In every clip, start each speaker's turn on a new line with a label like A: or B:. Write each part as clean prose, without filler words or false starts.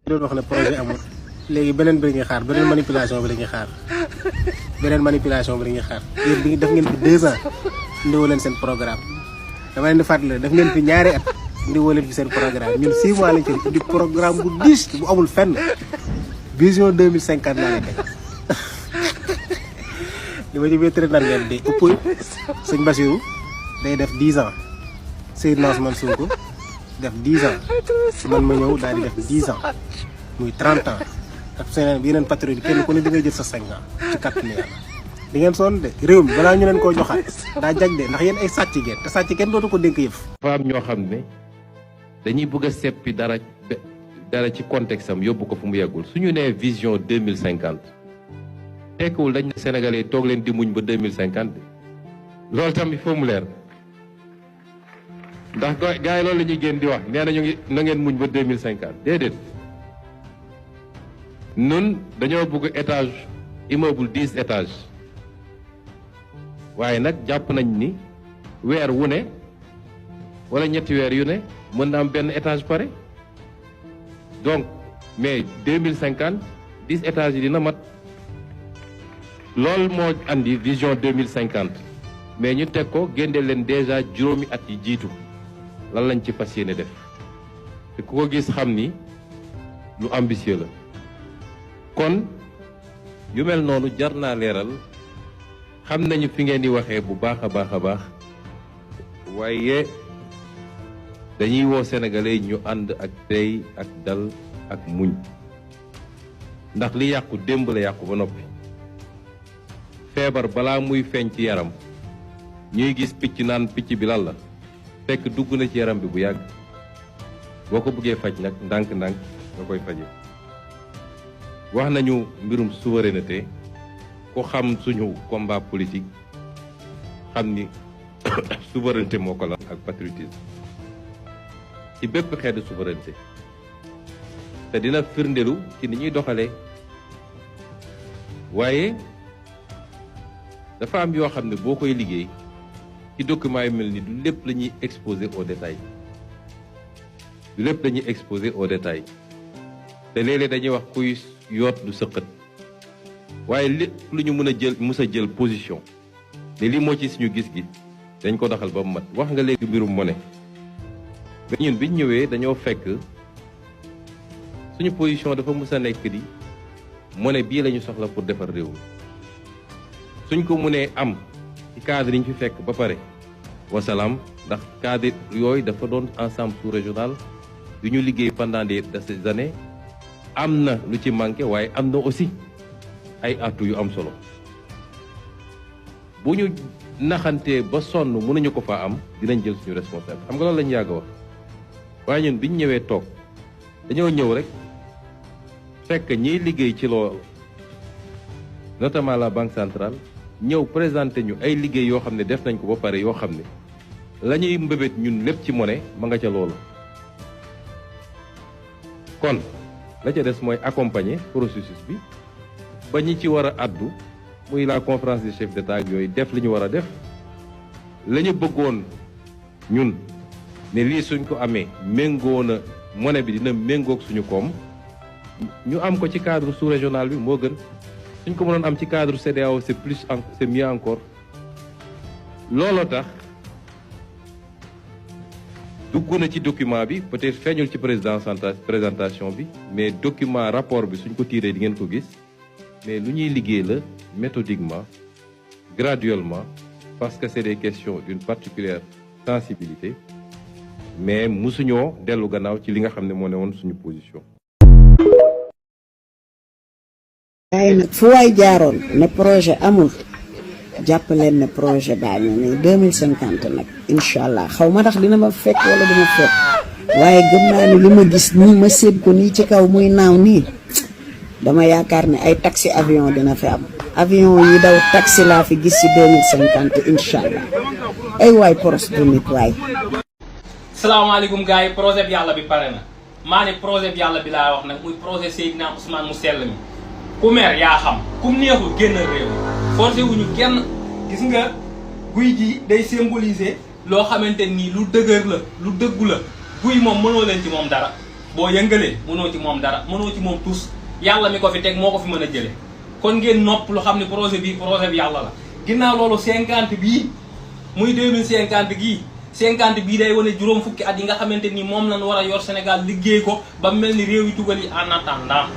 A: doon wax ne projet amul léegi beneen bi la ñuy xaar beneen manipulation bi la ñuy xaar beneen manipulation bi la ñuy xaar yéen bi def ngeen fi 2 ans ndiwoo leen seen programme dama leen di fàttali def ngeen fi ñaari at ndiwoo leen fi seen programme ñun 6 mois lañ ci di programme bu diis bu amul fenn vision 2050 laa leen teg li ma ci wéetare nan ngeen di ëpp sëñ Bassirou day def 10 ans Seydina Ousmane Sonko def 10 ans man ma ñëw daal di def 10 ans muy 30 ans ak seen yeneen patriote kenn ku ne di ngay jël sa 5 ans ci kàttanu yàlla di ngeen sonn de réew mi balaa ñu leen koo joxaat daa jag de ndax yéen ay sàcc ngeen te sàcc kenn dootu ko dénk yëf.
B: dafa am ñoo xam ne dañuy bëgg a seppi dara ci contexte am yóbbu ko fu mu yeggul su ñu nee vision 2050 tekkiwul dañ ne Sénégalais yi toog leen di muñ ba 2050 loolu tam il faut mu leer. ndax gars yi loolu la ñuy génn di wax nee na ñu ngi na ngeen muñ ba 2050 déedéet nun dañoo bëgg étage immeuble 10 étages waaye nag jàpp nañ ni weer wu ne wala ñetti weer yu ne mën na am benn étage pare donc mais 2050 10 étages yi dina mat loolu moo andi vision 2050 mais ñu teg ko génne leen déjà juróomi at yi jiitu lan lañ ci fas yéene def te ku ko gis xam ni lu ambitieux la kon yu mel noonu jar naa leeral xam nañu fi ngeen di waxee bu baax a baax a baax waaye dañuy woo sénégalais ñu ànd ak tey ak dal ak muñ ndax li yàqu démb la yàqu ba noppi feebar balaa muy feeñ ci yaram ñuy gis picc naan picc bi lan la fekk dugg na ci yaram bi bu yàgg boo ko bëggee faj nag ndànk-ndànk nga koy faje wax nañu mbirum souveraineté ku xam suñu combat politique xam ni souveraineté moo ko la ak patriotisme ci bépp xeetu souveraineté te dina firndelu ci ni ñuy doxalee waaye dafa am yoo xam ne boo koy liggéey ci document yu mel ni du lépp la ñuy exposé au détail du lépp la ñuy exposé au détail te léeg-léeg dañuy wax kuy yoot du sëqat waaye lépp lu ñu mën a jël mus a jël position ne lii moo ci suñu gis-gis dañ ko doxal ba mu mat wax nga léegi mbirum monnaie mais ñun biñ ñëwee dañoo fekk suñu position dafa mus a nekk di monnaie bii la ñu soxla pour defar réew mi suñ ko mënee am ci cadre yi ñu fi fekk ba pare wasalaam ndax cadre yooyu dafa doon ensemble sous-régional yu ñu liggéey pendant des années am na lu ci manqué waaye am na aussi ay atu yu am solo bu ñu naxantee ba sonn mënuñu ko faa am dinañ jël suñu responsable xam nga loolu lañu yàgg a wax waaye ñun biñ ñëwee toog dañoo ñëw rek fekk ñiy liggéey ci loolu notamment la banque centrale ñëw présenté ñu ay liggéey yoo xam ne def nañ ko ba pare yoo xam ne la ñuy mbébét ñun lépp ci monnaie ma nga ca loolu kon la ca des mooy accompagner processus bi ba ñi ci war a addu muy la conférence des chefs d'État ak yooyu def li ñu war a def la ñu bëggoon ñun ne lii suñ ko amee méngoo na monnaie bi dina méngoog suñu koom ñu am ko ci cadre sous-régional bi moo gën suñ ko mënoon am ci cadre CEDEAO c'est mieux encore looloo tax dugg na ci document bi peut-être feeñul ci présentation bi mais document rapport bi suñ ko tiiree di ngeen ko gis mais lu ñuy liggéey la méthodiquement graduellement parce que c'est des questions d'une particulière sensibilité mais musuñoo dellu gannaaw ci li nga xam ne moo ne woon suñu position.
C: waaye nag fu waay jaaroon ne projet amul jàpp leen ne projet baa ñu ne 2050 nag incha allah xaw ma ndax dina ma fekk wala duma fekk waaye gëm naa ni li ma gis nii ma séen ko nii ci kaw muy naaw nii dama yaakaar ne ay taxi avion dina fi am avion yi daw taxi laa fi gis ci 2050 incha allah ay waay poros bu nit waay.
D: salaamaaleykum gars yi projet bi yàlla bi pare na maa ne projet bi yàlla bi laa wax nag muy projet Seydina Ousmane mu sell mi ku mer yaa xam kum neexul génn réew mi forcé wuñu kenn gis nga guy gi day symboliser loo xamante nii lu dëgër la lu dëggu la guy moom mënoo leen ci moom dara boo yëngalee mënoo ci moom dara mënoo ci moom tous yàlla mi ko fi teg moo ko fi mën a jële kon ngeen nopp lu xam ne projet bi yàlla la ginnaaw loolu 50 bii muy 2050 gii 50 bii day wane juróom fukki at yi nga xamante ni moom lañ war a yor Sénégal liggéey ko ba mel ni réew yi tugal yi en attendant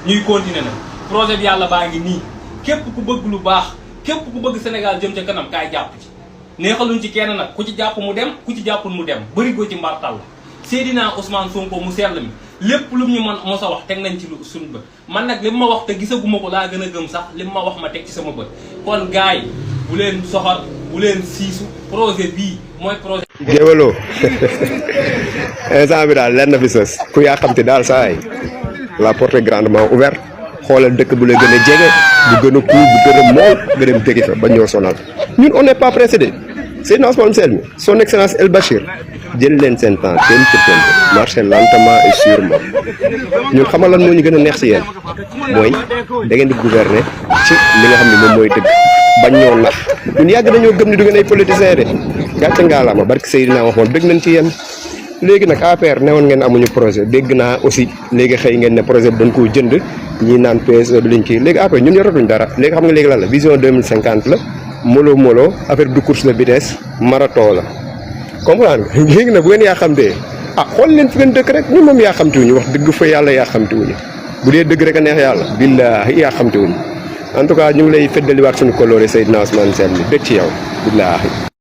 D: ñuy continuer nag projet bi yàlla baa ngi nii képp ku bëgg lu baax képp ku bëgg Sénégal jëm ca kanam kaay jàpp ci neexaluñ ci kenn nag ku ci jàpp mu dem ku ci jàppul mu dem bëri ko ci mbartal la Seydina Ousmane Sonko mu sell mi lépp lu ñu mën mos a wax teg nañ ci lu suñu bët man nag li ma wax te gisaguma ko laa gën a gëm sax li ma wax ma teg ci sama bët kon gars yi bu leen soxor bu leen siisu projet bii mooy projet.
E: géwaloo instant bi daal lenn na fi sës ku yaa xam te daal saa yi la porte est grandement ouverte xoolal dëkk bu la gën a jege bu gën a cool bu gën a mool nga dem dëgg fa ba ñoo sonal ñun on n'est pas pressé de Seydina Ousmane Sell mi son excellence El Bachir jël leen seen temps temp temp marché lentement et sûrement ñun xamal lan moo ñu gën a neex si yéen mooy da ngeen di gouverner ci li nga xam ne moom mooy dëgg bañ ñoo nax ñun yàgg nañoo gëm ni du ngeen ay politiciens de gàcce ngaalaama barki Seydina waxoon dëgg nañ ci yéen léegi nag APR newoon ngeen amuñu projet dégg naa aussi léegi xëy ngeen ne projet bi dañ koo jënd ñii naan PSE bi liñ kii léegi APR ñun yoratuñ dara léegi xam nga léegi lan la vision 2050 la molo affaire du course de vitesse marathon la comprendre nga léegi nag bu ngeen yaa xamtee xool leen fi ngeen dëkk rek ñun moom yaa xamtewuñu wax dëgg fa yàlla yaa xamtewuñu bu dee dëgg rek a neex yàlla billaahi yaa xamtewuñu en tout cas ñu ngi lay feddaliwaat suñu koloore Seydina Ousmane Sell mi dëkk ci yow billaahi